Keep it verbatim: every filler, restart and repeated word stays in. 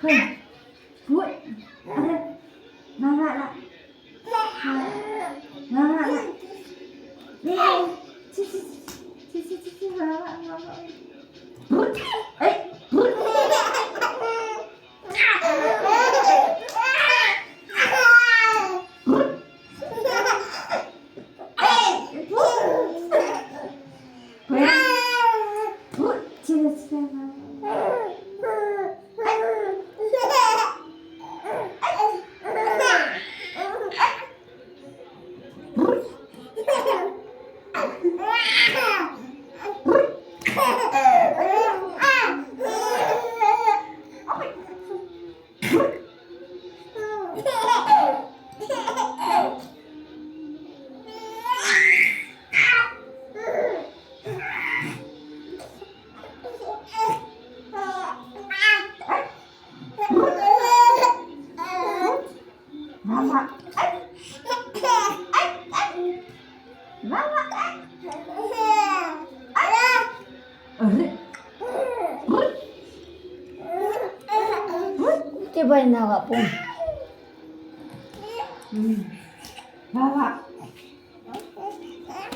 Hey. Put. Ada. Mama lah. Mama lah. Hey. Ci, ci, ci, mama, mama. Put. Hey. Put. Kibai na ka pun. Mama.